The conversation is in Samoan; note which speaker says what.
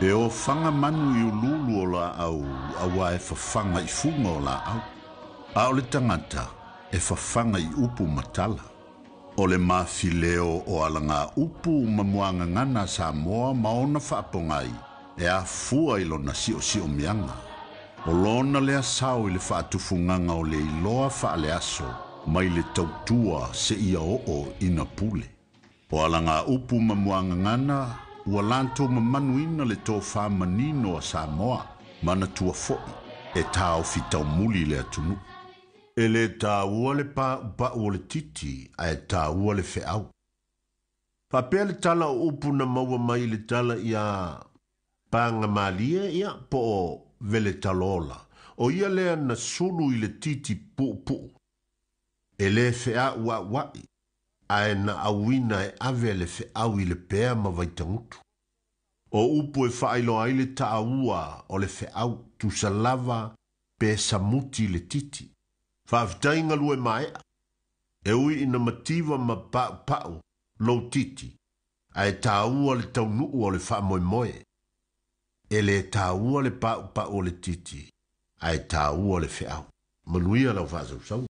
Speaker 1: E ofaga manu i uluulu o laau auā e fafaga i fuga o laau. A o le tagata e fafaga i upu ma tala. O le mafileo o alagaupu ma muagagana a Samoa ma ona faapogai e afua i lona siosiomiaga. O lona lea sao i le faatufugaga o le iloa faaleaso mai le tautua seia oo ina pule. O alagaupu ma muagagana ua latou mamanuina le tofa manino a Samoa, manatua foi e taofi taumuli le atunuu. E lē taua le paupau o le titi, ae taua le feau. Faapea le tala o upu na maua mai i le tala iā Pagamalie ia po o Veletalola, o ia lea na sulu i le titi puupuu. E lē feauaua'i, ae na auina e ave le feau i Lepea ma Vaitagutu. O upu e faailoa ai le taua o le feau, tusa lava pe samuti le titi. Faafetai galue maea. E ui ina mativa ma paupau lou titi, ae taua le taunuu o le faamoemoe. E lē taua le paupau o le titi, ae taua le feau. Manuia lau faasausauga.